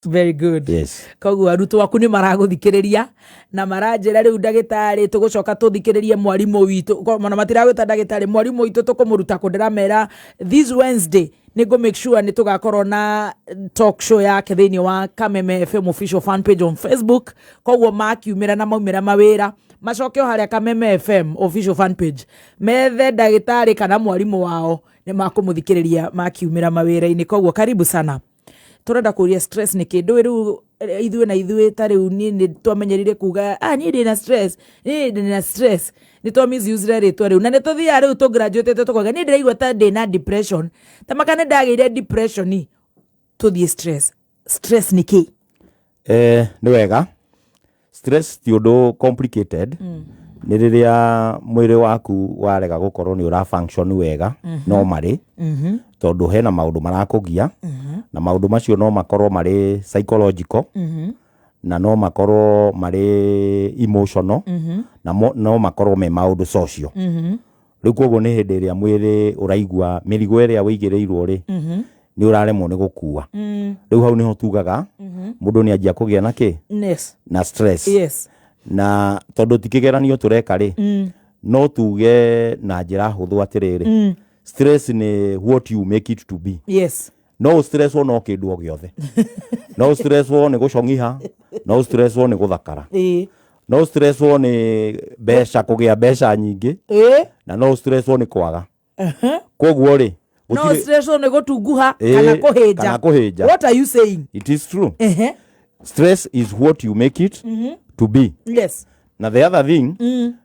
Very good. Yes. Koguo arutwo aku nĩ maragũthikĩrĩria na maranjĩra rĩu ndagĩtarĩ tũgũcoka tũthikĩrĩrie mwarimũ witũ. Ona matiragwĩta ndagĩtarĩ, mwarimũ witũ tũkũmũruta kũ? Ndĩramera this Wednesday nĩ ngũ make sure nĩ tũgakorwo na talk show yake thĩinĩ wa Kameme FM official fan page on Facebook. Koguo makiumĩra na maumĩra mawĩra, macoke o harĩa Kameme FM official fan page methe ndagĩtarĩ kana mwarimũ wao, nĩ makũmũthikĩrĩria makiumĩra mawĩra-inĩ. Koguo karibu sana. Tũrenda kũria stress nĩ kĩndũ. Rĩu ithuĩ na ithuĩ ta rĩu niĩ nĩ twamenyerire kuga, "Ah, niĩ ndĩna stress, niĩ ndĩna stress." Nĩ twa misuse rĩtwa rĩu na nĩ tũthiaga rĩu tũgraduatĩte tũkauga, "Niĩ ndĩraigua ta ndĩna depression, ta maka nĩ ndagĩire depression." Tũthiĩ stress. Stress nĩ kĩ? Nĩ wega. Stress ti ũndũ complicated. Nĩ rĩrĩa mwĩrĩ waku warega gũkorwo nĩ ũra function wega no marĩ tondũ hena maũndũ marakũgia, na maũndũ macio no makorwo marĩ psychological, na no makorwo marĩ emotional, na no makorwo me maũndũ social. Rĩu koguo nĩ hĩndĩ ĩrĩa mwĩrĩ ũraigua mĩrigo ĩrĩa wĩigĩrĩirwo rĩ, nĩ ũraremwo nĩ gũkua. Rĩu hau nĩho tugaga mũndũ nĩ anjia kũgĩa na kĩ? Na stress. Na tondũ ti kĩgeranio tũreka rĩ, no tuge na njĩra hũthũ atĩrĩrĩ, stress nĩ what you make it to be. No ũstresswo no kĩndũ o gĩothe. No ũstresswo nĩ gũcong'iha, no ũstresswo nĩ gũthakara, no ũstresswo nĩ mbeca, kũgĩa mbeca nyingĩ, na no ũstresswo nĩ kwaga. Koguo rĩ, No gũtirĩ stress nĩ gũtunguha kana kũhĩnja. Kana kũhĩnja. What are you saying? It is true. Stress is what you make it to be. Na the other thing,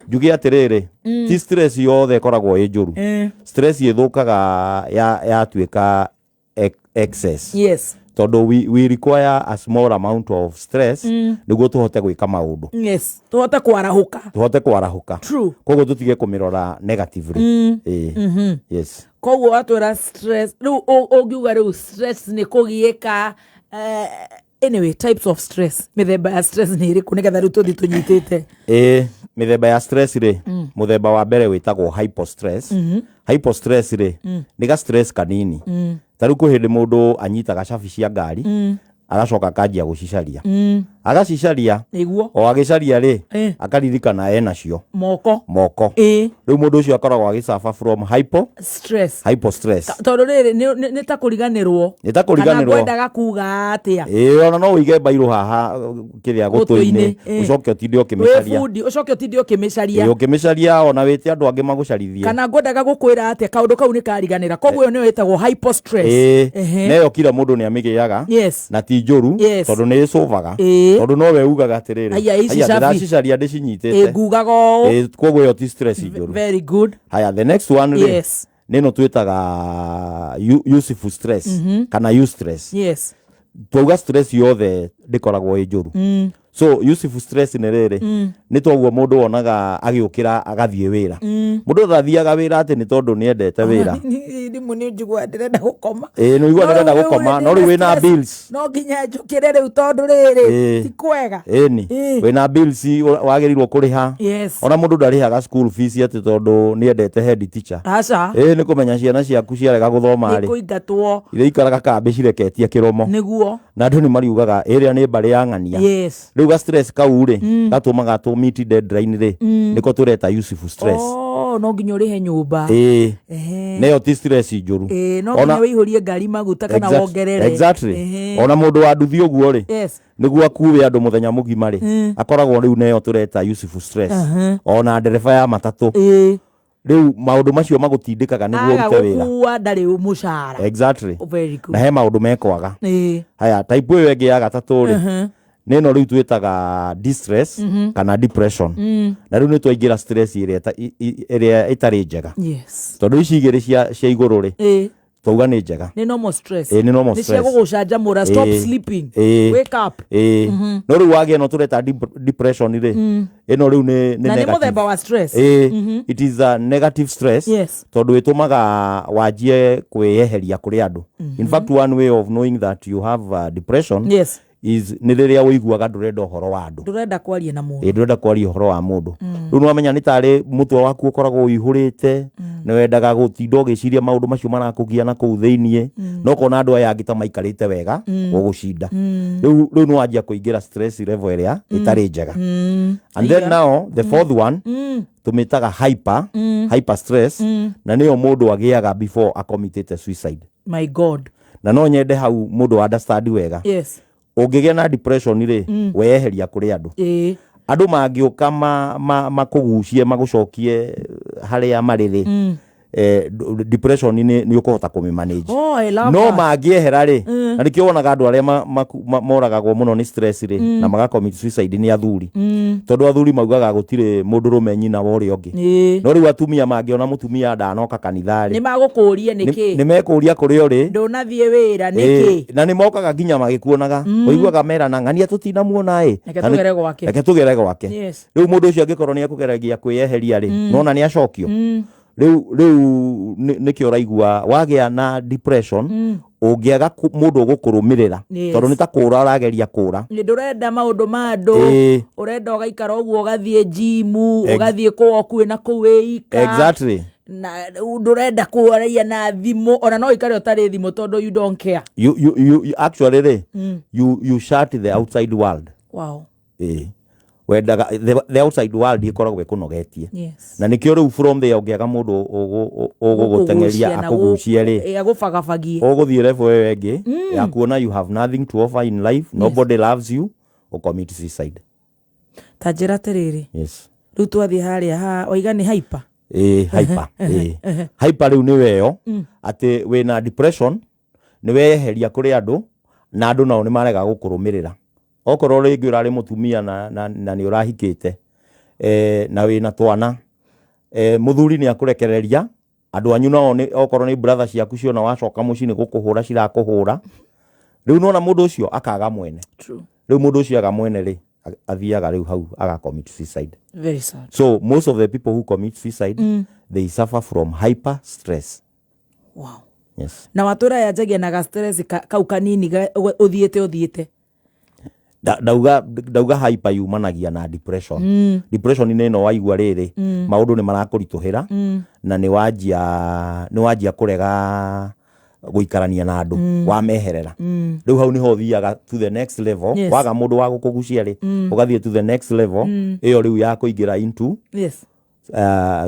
njuge atĩrĩrĩ, ti stress yothe ĩkoragwo ĩ njũru. Stress ĩthũkaga yatuĩka excess, tondũ we require a small amount of stress nĩguo tũhote gwĩka maũndũ. Yes, tũhote kwarahũka. Tũhote kwarahũka. Koguo tũtige kũmĩrora negatively. Ĩĩ. Yes. Koguo watwĩra stress rĩu, ũngiuga rĩu stress nĩ kũgiĩka. Anyway, types of stress, mĩthemba ya stress nĩ ĩrĩkũ, nĩgetha rĩu tũthiĩ tũnyitĩte? Ĩĩ, mĩthemba ya stress rĩ, mũthemba wa mbere wĩtagwo hypostress. Hypostress rĩ, nĩ ga stress kanini. Ta rĩu kwĩ hĩndĩ mũndũ anyitaga cabi cia ngari, agacoka akanjia gũcicaria, agacicaria. O agĩcaria rĩ, akaririkana enacio moko. Moko. Rĩu mũndũ ũcio akoragwo agĩsuffer from hypo stress. Hypo stress. Tondũ rĩrĩ nĩ ta kũriganĩrwo. Nĩ ta kũriganĩrwo. Kana ngwendaga kuga atĩa. Ĩĩ, ona no ũige mbairũ haha kĩrĩa gũtũ-inĩ, Gũtũ-inĩ, ũcoke ũtinde wĩ ũkĩmĩcaria. Bundi, ũcoke ũtinde ũkĩmĩcaria. Ĩĩ, ũkĩmĩcaria, ona wĩte andũ angĩ magũcarithie. Kana ngwendaga gũkwĩra atĩa, kaũndũ kau nĩ kariganĩra. Koguo ĩyo nĩyo ĩtagwo hypo stress. Ĩĩ, neyo kila mũndũ nĩ amĩgĩaga na ti njũru, tondũ nĩ ĩcũvaga, tondũ nowe ugaga atĩrĩrĩ, "Aya, ici "Aya, cabi." ndĩracicaria ndĩcinyitĩte." Ngugaga ũũ. Ĩĩ, koguo ĩyo ti stress njũru. Very good. Haya, the next one rĩ, nĩ ĩno twĩtaga useful stress kana eustress. Twauga stress yothe ndĩkoragwo ĩ njũru. So useful stress nĩ rĩrĩ, nĩ toguo mũndũ wonaga agĩũkĩra agathiĩ wĩra. Mũndũ ndathiaga wĩra atĩ nĩ tondũ nĩ endete wĩra. Rĩmwe nĩ njigua ndĩrenda gũkoma. Ĩĩ, nĩ ũigua No ndĩrenda rĩu gũkoma, ndĩna no rĩu wĩna stress. bills. No nginya njũkĩre rĩu tondũ rĩrĩ, ti kwega. Ĩni, wĩna bills wagĩrĩirwo kũrĩha. Ona mũndũ ndarĩhaga school fees atĩ tondũ nĩ endete head teacher. Aca. Ĩĩ, nĩ kũmenya ciana ciaku ciarega gũthoma nĩ rĩ, kũingatwo. Iria ikaraga kambĩ cireketie kĩromo. Na andũ nĩ mariugaga ĩrĩa nĩ mbarĩ ya ng'ania. Rĩu ga stress kau rĩ, gatũmaga tũ meet deadline rĩ, nĩko tũreta useful stress. Oh, no nginya ũrĩhe nyũmba. Ĩĩ, neyo ti stress njũru. Ĩĩ, no nginya wĩihũrie ngari maguta kana wongerere. Ona mũndũ wa nduthi ũguo rĩ, nĩguo akuwe andũ mũthenya mũgima rĩ, akoragwo rĩu neyo tũreta useful stress. Ona ndereba ya matatũ, rĩu maũndũ macio magũtindĩkaga nĩguo aga ũrute wĩra. Gũkua ndarĩ mũcara. Very good. Na he maũndũ mekwaga. Haya, type ĩyo ĩngĩ ya gatatũ rĩ, nĩ ĩno rĩu twĩtaga distress kana depression. Na rĩu nĩ twaingĩra stress ĩrĩa ĩrĩa ĩtarĩ njega, tondũ ici igĩrĩ cia igũrũ rĩ, twauga nĩ njega. Nĩ normal stress. Ĩĩ, nĩ normal nĩ cia stress. gũgũcanjamũra, stop sleeping, wake up. Ĩĩ, no rĩu wagĩa ĩno tũreta depression rĩ, ĩno rĩu nĩ Na nĩ negative. mũthemba wa stress. Ĩĩ, it is a negative stress, tondũ ĩtũmaga wanjie kwĩyeheria kũrĩ andũ. In fact, one way of knowing that you have depression Is nĩ rĩrĩa ũiguaga ndũrenda ũhoro wa andũ. Ndũrenda kwaria na mũndũ. Ĩ, ndũrenda kwaria ũhoro wa mũndũ. Rĩu nĩwamenya nĩ tarĩ mũtwe waku ũkoragwo ũihũrĩte, nĩ wendaga gũtinda ũgĩciria maũndũ macio marakũgia na kũu thĩiniĩ, na ũkona andũ aya angĩ ta maikarĩte wega gũgũcinda. Rĩu nĩwanjia kũingĩra stress level ĩrĩa ĩtarĩ njega. And then now the fourth one tũmĩtaga hyper stress, na nĩyo mũndũ agĩaga before acommitted suicide. My God. Na no nyende hau mũndũ understand wega. Ũngĩgĩa na depression rĩ, weyeheria kũrĩ andũ. Andũ mangĩũka makũgucie magũcokie harĩa marĩ rĩ, depression nĩ ũkũhota kũmĩ manage. Oh, I love No that. mangĩehera rĩ, na nĩkĩo wonaga andũ arĩa moragagwo mũno nĩ stress rĩ na magacommit suicide nĩ athuri, tondũ athuri maugaga gũtirĩ mũndũrũme nyina wa ũrĩa ũngĩ. No rĩu atumia mangĩona mũtumia ndanoka kanitha Nĩ rĩ, magũkũria nĩkĩ. Nĩ mekũria kũrĩa ũrĩ. Ndũnathiĩ wĩra nĩkĩ? Na nĩ mokaga nginya magĩkuonaga, ũiguaga merana ng'ania tũtinamuona ĩ. Reke Na nĩ- tũgere gwake. Reke tũgere gwake. Rĩu mũndũ ũcio angĩkorwo nĩ ekũgeragia kwĩyeheria rĩ, nona nĩ acokio. Rĩu nĩkĩo ũraigua wagĩa na depression, ũngĩaga mũndũ ũgũkũrũmĩrĩra, tondũ nĩ ta kũra ũrageria kũra. Nĩ ndũrenda maũndũ ma andũ. Ũrenda ũgaikara ũguo, ũgathiĩ jimu, ũgathiĩ kũwoku na kũu wĩika. Na ndũrenda kwaria na thimũ, ona no ũikare ũtarĩ thimũ tondũ you don't care. You actually rĩ, you shut the outside world. Ĩĩ, wendaga the outside world ĩkoragwo ĩkũnogetie. Na nĩkĩo rĩu from there ũngĩaga mũndũ ũgũgũteng'eria Gũkũgucia na akũgucie rĩ, agũbagabagie, ũgũthiĩ level ĩyo ĩngĩ ya kuona you have nothing to offer in life, nobody loves you, ũcommit suicide. Ta njĩra atĩrĩrĩ, rĩu twathiĩ harĩa ha waiga nĩ hyper. Ĩĩ, hyper. Ĩĩ, hyper rĩu nĩ weyo atĩ wĩna depression, nĩ weyeheria kũrĩ andũ na andũ nao nĩ marega gũkũrũmĩrĩra. Okorwo rĩngĩ ũrarĩ mũtumia na nĩ ũrahikĩte, na wĩna twana, mũthuri nĩ akũrekereria, andũ anyu nao nĩ okorwo nĩ brother ciaku ciona wacoka mũciĩ nĩ gũkũhũra cirakũhũra. Rĩu nona mũndũ ũcio akaga mwene. Rĩu mũndũ ũcio aga mwene rĩ, athiaga rĩu hau aga commit suicide. Very sad. So most of the people who commit suicide, they suffer from hyper stress. Yes. Na watwĩra yanjagia na ga stress kau kanini ũthiĩte ũthiĩte. Ndauga hyper yumanagia na depression. Depression nĩ ĩno waigua rĩrĩ maũndũ nĩ marakũritũhĩra na nĩ wanjia kũrega gũikarania na andũ, wameherera. Rĩu hau nĩho ũthiaga to the next level. Waga mũndũ wa gũkũgucia rĩ, ũgathiĩ to the next level ĩyo rĩu ya kũingĩra into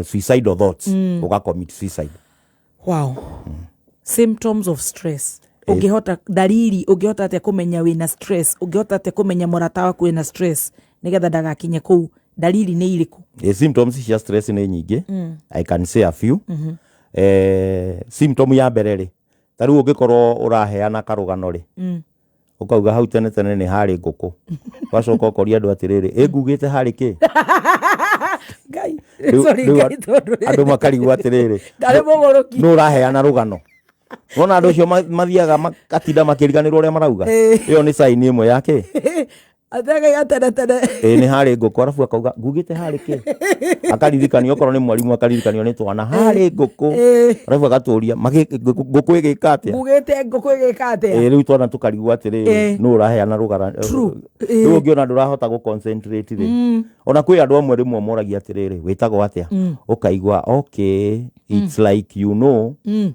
suicidal thoughts, ũgacommit suicide. Wow. Symptoms of stress, ũngĩhota dariri, ũngĩhota atĩa kũmenya wĩna stress? Ũngĩhota atĩa kũmenya mũrata waku wĩna stress nĩgetha ndagakinye kũu? Dariri nĩ irĩkũ? Symptoms cia stress nĩ nyingĩ. I can say a few. Symptom ya mbere rĩ, ta rĩu ũngĩkorwo ũraheana karũgano rĩ, ũkauga hau tene tene nĩ harĩ ngũkũ, ũgacoka ũkoria andũ atĩrĩrĩ, ĩ ngugĩte harĩ kĩ? Ngai. Sorry, Ngai, rĩu tondũ andũ makarigwo atĩrĩrĩ, ndarĩ mũgũrũki. Nũ ũraheana rũgano? Nona andũ acio mathiaga makatinda makĩriganĩrwo ũrĩa marauga. Ĩyo nĩ sign ĩmwe ya kĩ? Atega tene tene. Ĩ, nĩ harĩ ngũkũ, arabu akauga ngugĩte harĩ kĩ, akaririkanio okorwo nĩ mwarimũ, akaririkanio nĩ twana harĩ ngũkũ, arabu agatũria ngũkũ ĩgĩka atĩa? Ngugĩte ngũkũ ĩgĩka atĩa? Ĩ, rĩu twana tũkarigwo atĩrĩrĩ, nũ ũraheana rũgara? Rĩu ũngĩona ndũrahota gũ concentrate rĩ, ona kwĩ andũ amwe rĩmwe moragia atĩrĩrĩ, wĩtagwo atĩa? Ũkaigua okay, it's like nĩ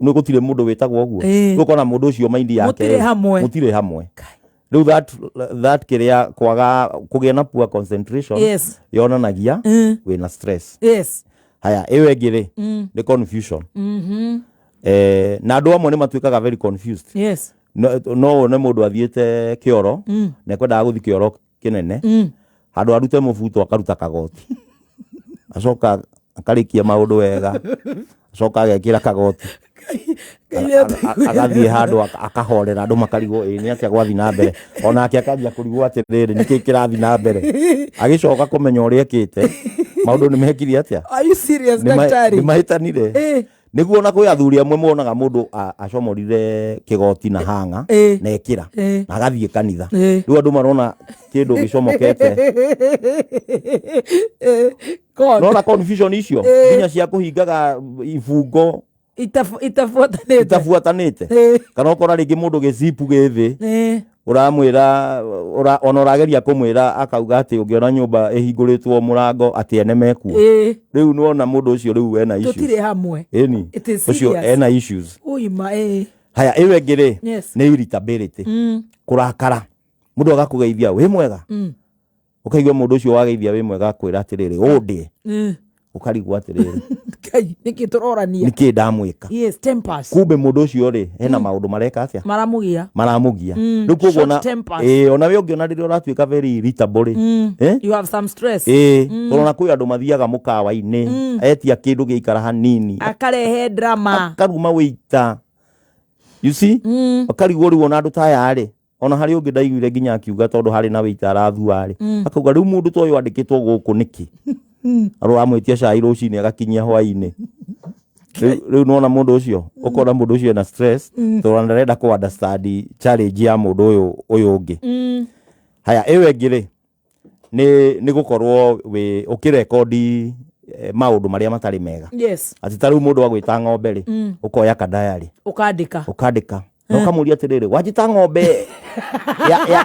gũtirĩ mũndũ wĩtagwo ũguo. Rĩu ũkona mũndũ ũcio mind yake Mũtirĩ hamwe. Mũtirĩ hamwe. Rĩu that kĩrĩa kwaga kũgĩa na poor concentration yonanagia wĩna stress. Haya, ĩyo ĩngĩ rĩ, nĩ confusion. Na andũ amwe nĩ matuĩkaga very confused. No wone mũndũ athiĩte kĩoro na ekwendaga gũthiĩ kĩoro kĩnene, handũ arute mũbuto akaruta kagoti, acoka akarĩkia maũndũ wega, acoka agekĩra kagoti, agathiĩ handũ akahorera, andũ makarigwo ĩ nĩ atĩa gwathiĩ na mbere, onake akanjia kũrigwo atĩrĩrĩ, nĩkĩ kĩrathiĩ na mbere? Agĩcoka kũmenya ũrĩa ekĩte, maũndũ nĩ mekire atĩa? Are you serious, daktari? Nĩ mahĩtanire. Nĩguo ona kwĩ athuri amwe monaga mũndũ acomorire kĩgoti na hanga na ekĩra na agathiĩ kanitha. Rĩu andũ marona kĩndũ gĩcomokete. God. Nona confusion icio nginya cia kũhingaga ibungo. Itabuatanĩte. Itabuatanĩte. Kana ũkora rĩngĩ mũndũ gĩcipu gĩ thĩ, ũramwĩra ona ũrageria kũmwĩra, akauga atĩ ũngĩona nyũmba ĩhingũrĩtwo mũrango atĩ ene mekuo. Rĩu nĩwona mũndũ ũcio rĩu ena issues. Tũtirĩ hamwe. Ĩni. It is ũcio serious. Ena issues. Ũima ĩĩ. Haya, ĩyo ĩngĩ rĩ, nĩ irritability, kũrakara. Mũndũ agakũgeithia, "Wĩ mwega?" Ũkaigua mũndũ ũcio wageithia "Wĩ mwega" akwĩra atĩrĩrĩ, "Ũndĩe." Ũkarigwo atĩrĩrĩ, Ngai, nĩkĩ tũrorania? Nĩkĩ ndamwĩka? Yes, tempers. Kumbe mũndũ ũcio rĩ, hena maũndũ mareka atĩa? Maramũgia. Maramũgia. Rĩu koguo Short tempers. Ĩĩ, ona we ũngĩona rĩrĩa ũratuĩka very irritable rĩ, eh? You have some stress. Ĩĩ, tondũ ona kwĩ andũ mathiaga mũkawa-inĩ, etia kĩndũ gĩikara hanini, Akarehe drama. Akaruma wĩita, you see? Akarigwo rĩu ona andũ ta aya rĩ, ona harĩ ũngĩ ndaiguire nginya akiuga, tondũ harĩ na wĩita arathua rĩ, akauga, "Rĩu mũndũ ta ũyũ andĩkĩtwo gũkũ nĩkĩ? Aramwĩtia cai rũcinĩ agakinyia hwainĩ." Rĩu nĩwona mũndũ ũcio, ũkona mũndũ ũcio ena stress tondũ ndarenda kũ understand challenge ya mũndũ ũyũ ũngĩ. Haya, ĩyo ĩngĩ rĩ, nĩ gũkorwo wĩ ũkĩrekondi maũndũ marĩa matarĩ mega, atĩ ta rĩu mũndũ agwĩta ng'ombe rĩ, ũkoya kadayarĩ, Ũkandĩka. Ũkandĩka na ũkamũria atĩrĩrĩ, "Wanjĩta ng'ombe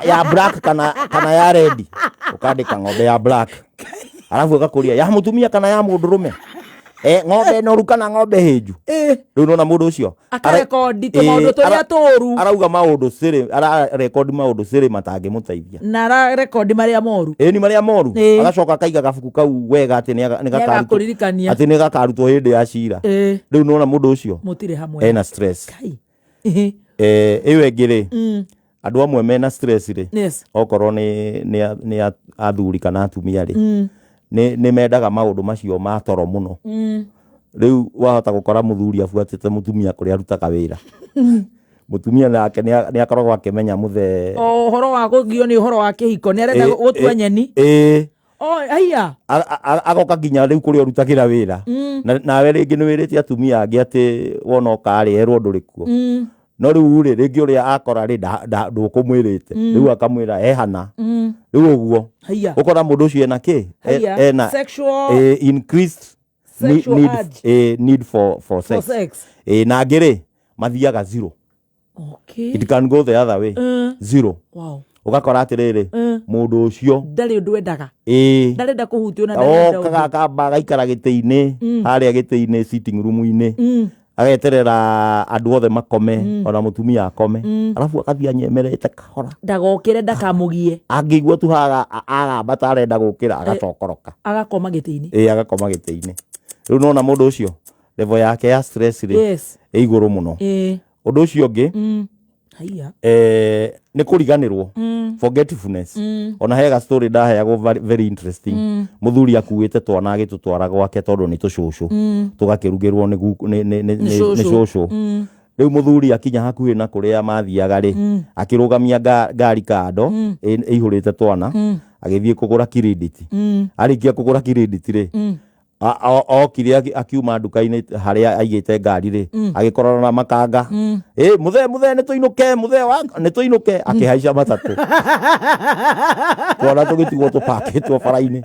ya black kana ya red?" Ũkandĩka ng'ombe ya black, arabu ũgakũria, "Ya mũtumia kana ya mũndũrũme? Ng'ombe noru kana ng'ombe hĩnju?" Rĩu nona mũndũ ũcio Akarekondi tũmaũndũ tũrĩa tũũru. Arauga maũndũ siri, ararekondi maũndũ siri matangĩmũteithia. Na ararekondi marĩa moru. Ĩĩ, ni marĩa moru. Agacoka akaiga gabuku kau wega atĩ nĩ gakarutwo Nĩagakũririkania. Atĩ nĩ gakarutwo hĩndĩ ya cira. Rĩu nona mũndũ ũcio Mũtirĩ hamwe. ena stress. Kai. Ĩyo ĩngĩ rĩ, andũ amwe mena stress rĩ, okorwo nĩ athuri kana atumia rĩ, nĩ mendaga maũndũ macio ma toro mũno. Rĩu wahota gũkora mũthuri abuatĩte mũtumia kũrĩa arutaga wĩra. Mũtumia nake nĩ akoragwo akĩmenya mũthee. O ũhoro wa kũgio nĩ ũhoro wa kĩhiko, nĩ arenda gũtua nyeni. O haiya. Agoka nginya rĩu kũrĩa ũrutagĩra wĩra. Nawe rĩngĩ nĩ wĩrĩte atumia angĩ atĩ wona ũkarĩ erwo ndũrĩ kuo. No rĩu rĩ, rĩngĩ ũrĩa akora rĩ, ndũkũmwĩrĩte, rĩu akamwĩra ehana rĩu ũguo. Haiya. Ũkora mũndũ ũcio ena kĩ? Haiya. Ena Sexual increased sexual need, urge. Need for For sex. sex. Na angĩ rĩ, mathiaga zero. It can go the other way. Zero. Ũgakora atĩrĩrĩ, mũndũ ũcio ndarĩ ũndũ endaga. Ndarenda kũhutio na ndarenda okaga ũndũ. Akamba agaikara gĩtĩ-inĩ harĩa gĩtĩ-inĩ sitting room-inĩ, ageterera andũ othe makome, ona mũtumia akome, arabu agathiĩ anyemerete kahora. Ndagokĩre, ndakamũgie. Angĩigua tu haga agamba ta arenda gũkĩra, agacokoroka. Agakoma gĩtĩ-inĩ. Ĩĩ, agakoma gĩtĩ-inĩ. Rĩu nona mũndũ ũcio level yake ya stress rĩ, ĩ igũrũ mũno. Ũndũ ũcio ũngĩ, Haiya. Nĩ kũriganĩrwo, forgetfulness. Ona he ga story ndaheagwo very, very interesting. Mũthuri akuĩte twana agĩtũtwara gwake, tondũ nĩ tũcũcũ, tũgakĩrugĩrwo nĩ Nĩ nĩ cũcũ. Cũcũ. Rĩu mũthuri akinya hakuhĩ na kũrĩa mathiaga rĩ, akĩrũgamia ngari kando ĩihũrĩte twana, agĩthiĩ kũgũra kirinditi. Arĩkia kũgũra kirinditi rĩ, okire akiuma nduka-inĩ harĩa aigĩte ngari rĩ, agĩkorana na makanga, "Ĩ mũthee, mũthee, nĩ tũinũke, mũthee wa, nĩ tũinũke." Akĩhaica matatũ, twana tũgĩtigwo tũpakĩtwo bara-inĩ.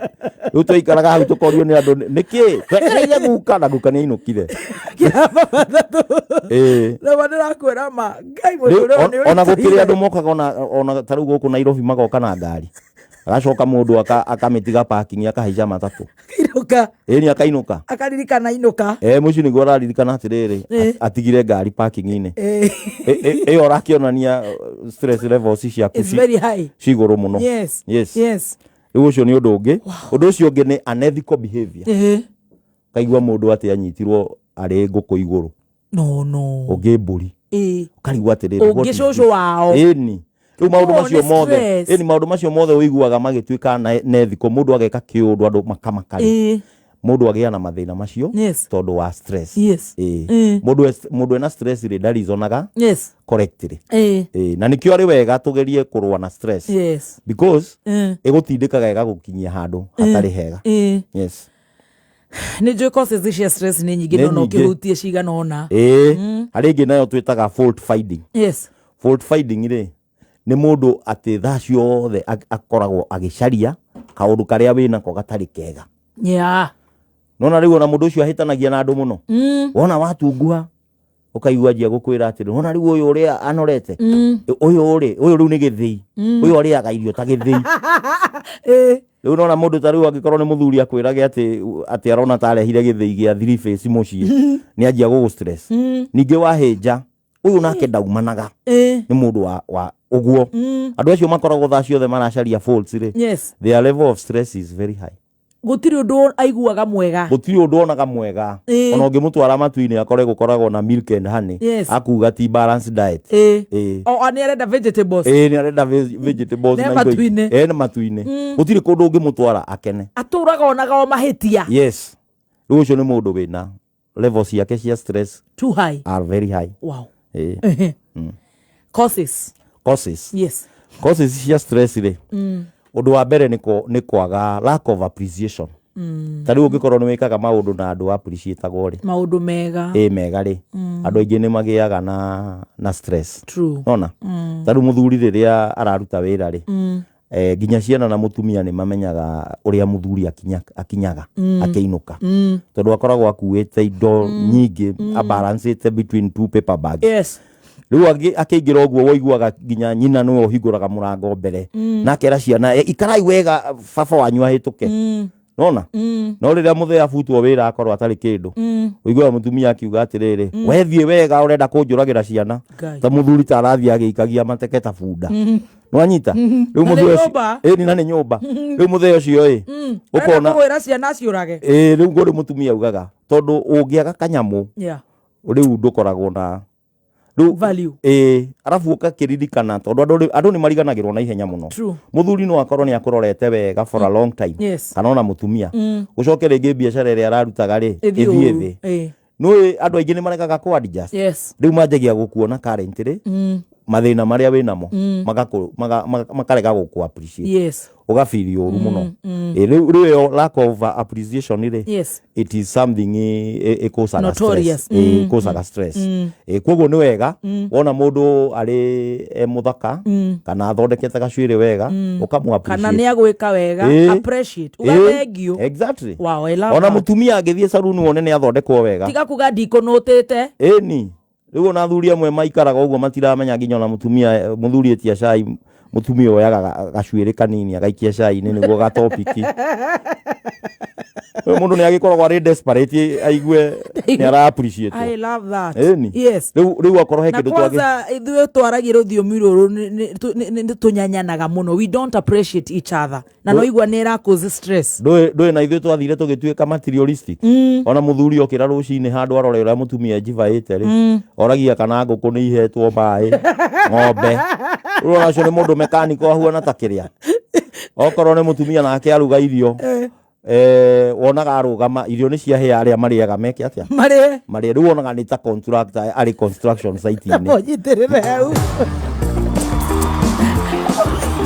Rĩu twaikaraga hau tũkorio nĩ andũ, "Nĩkĩ twetereire guka?" Na guka nĩ ainũkire. Ĩĩ. Rĩu ndĩrakwĩra ma Ngai, Rĩu, mũtũrĩre nĩ ona gũkĩrĩ ũritũhire. andũ mokaga ona ta rĩu gũkũ Nairobi, magoka na ngari, agacoka mũndũ akamĩtiga parking, akahaica matatũ. Inũka. Ĩni, akainũka. Akaririkana inũka. Mũciĩ nĩguo araririkana atĩrĩrĩ, atigire ngari parking-inĩ. Ĩyo ũrakĩonania stress levels ciaku It's very high. Ci igũrũ mũno. Yes. Rĩu ũcio nĩ ũndũ ũngĩ. Ũndũ ũcio ũngĩ nĩ unethical behavior. Kaigua mũndũ atĩ anyitirwo arĩ ngũkũ igũrũ, No. Ũngĩ mbũri. Ũkarigwo atĩrĩrĩ, Ũngĩ what is cũcũ this? wao. Ĩni, rĩu maũndũ Oh, macio nĩ mothe stress. Ĩni, maũndũ macio mothe ũiguaga magĩtuĩka nethical, mũndũ ageka kĩũndũ andũ makamaka rĩ, mũndũ agĩa na mathĩna macio tondũ wa stress. Mũndũ ena stress rĩ, ndarizonaga correctly. Na nĩkĩo arĩ wega tũgerie kũrũa na stress, because ĩgũtindĩkaga ĩgagũkinyia handũ hatarĩ hega. Yes. Nĩ njũĩ causes cia stress nĩ nyingĩ, Nĩ no no nyingĩ. ũkĩhutie cigana ũna. Ĩĩ, harĩ ĩngĩ nayo twĩtaga fault finding. Fault finding rĩ, nĩ mũndũ atĩ thaa ciothe akoragwo agĩcaria kaũndũ karĩa wĩnako gatarĩ kega. Nona rĩu ona mũndũ ũcio ahĩtanagia na andũ mũno. Wona watunguha, ũkaigua anjia gũkwĩra atĩrĩ, wona rĩu ũyũ ũrĩa anorete, ũyũ rĩ, ũyũ rĩu nĩ gĩthĩi, ũyũ arĩaga irio ta gĩthĩi. Rĩu nona mũndũ ta rĩu angĩkorwo nĩ mũthuri akwĩrage atĩ arona ta arehire gĩthĩi gĩa three face mũciĩ, nĩ anjia gũgũ stress. Ningĩ wahĩnja, ũyũ nake ndaumanaga. Nĩ mũndũ wa ũguo. Andũ acio makoragwo thaa ciothe maracaria faults rĩ, their level of stress is very high. Gũtirĩ ũndũ aiguaga mwega. Gũtirĩ ũndũ onaga mwega. Ona ũngĩmũtwara matu-inĩ akore gũkoragwo na milk and honey, akuga ti balanced diet. O nĩ arenda vegetables. Ĩĩ, nĩ arenda vegetables Nĩ na indo ingĩ. matu-inĩ. Ĩĩ, nĩ matu-inĩ. Gũtirĩ kũndũ ũngĩmũtwara akene. Atũraga onaga o mahĩtia. Yes, rĩu ũcio nĩ mũndũ wĩna level ciake cia stress too high. Are very high. Ĩĩ. Causes. Causes. Yes. Causes cia stress rĩ, ũndũ wa mbere nĩ kwaga lack of appreciation. Ta rĩu ũngĩkorwo nĩ wĩkaga maũndũ na andũ appreciatagwo rĩ, maũndũ mega, ĩ mega rĩ, andũ aingĩ nĩ magĩaga na stress. Nona ta rĩu mũthuri rĩrĩa araruta wĩra rĩ, nginya ciana na mũtumia nĩ mamenyaga ũrĩa mũthuri akinyaga akĩinũka, tondũ akoragwo akuĩte indo nyingĩ, abalancĩte between two paper bags. Rĩu akĩingĩra ũguo, woiguaga nginya nyina nĩwe ũhingũraga mũrango mbere na akera ciana, "Ikarai wega, baba wanyu ahĩtũke." Nona no rĩrĩa mũthee abutwo wĩra, akorwo atarĩ kĩndũ, ũiguaga mũtumia akiuga atĩrĩrĩ, "We thiĩ wega, ũrenda kũnjũragĩra ciana." Ngai. Ta mũthuri ta arathiĩ agĩikagia mateke ta bunda, nĩwanyita rĩu? Na nĩ Mũthee ũcio nyũmba. Ĩni, na nĩ nyũmba. Rĩu mũthee ũcio ĩ ũkona ũkona kũgwĩra ciana ciũrage. Ĩ, rĩu kũrĩ mũtumia augaga tondũ ũngĩaga kanyamũ, rĩu ndũkoragwo na rĩu value. Ĩ, arabu ũgakĩririkana, tondũ andũ nĩ mariganagĩrwo na ihenya mũno. Mũthuri no akorwo nĩ akũrorete wega for a long time, kana ona mũtumia, ũcoke rĩngĩ biacara ĩrĩa ararutaga rĩ, ĩthiĩ ĩthiĩ ũru. thĩ. Nĩũĩ andũ aingĩ nĩ maregaga kũ adjust. Rĩu manjagia gũkuona currently mathĩna marĩa wĩnamo, makarega gũkũ appreciate. Ũgabiri ũru mũno. Ĩ, rĩu ĩyo lack of appreciation rĩ, it is something ĩkũcaga notorious. stress. Ĩ, ĩkũcaga stress. Ĩ, koguo nĩ wega wona mũndũ arĩ e mũthaka kana athondekete gacuĩrĩ wega, ũkamũ kana appreciate. nĩ agwĩka wega, appreciate, uga thank you. Wow, I love Ona that. mũtumia angĩthiĩ saruni wone nĩ athondekwo wega, tiga kuga ndikũnũtĩte. Ĩni, rĩu ona athuri amwe maikaraga ũguo matiramenya nginya ona mũtumia, mũthuri etia cai, mũtumia oyaga gacuĩrĩ kanini agaikia cai-inĩ nĩguo gatopiki. Rĩu mũndũ nĩ agĩkoragwo arĩ desperate aigue nĩ ara appreciate. I love that. Ĩni. Rĩu akorwo he Na kĩndũ twagĩ kwanza ithuĩ twaragia rũthiomi rũrũ, nĩ tũnyanyanaga mũno. We don't appreciate each other, na no igua nĩ ĩra stress. Ndũĩ na ithuĩ twathire tũgĩtuĩka materialistic. Ona mũthuri okĩra rũcinĩ, handũ arore ũrĩa mũtumia ejivaiĩte rĩ, oragia kana ngũkũ nĩ ihetwo maĩ, ng'ombe. Rĩu ona ũcio nĩ mũndũ mekaniko ahuana ta kĩrĩa. Okorwo nĩ mũtumia nake aruga irio, wonaga arũgama, irio nĩ ciahĩa, arĩa marĩaga meke atĩa? Marĩe. Marĩe. Rĩu wonaga nĩ ta contractor arĩ construction site-inĩ. Mũnyitĩrĩre hau.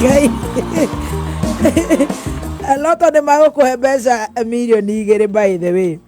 Ngai, Loto nĩ magũkũhe mbeca 2 million, by the way.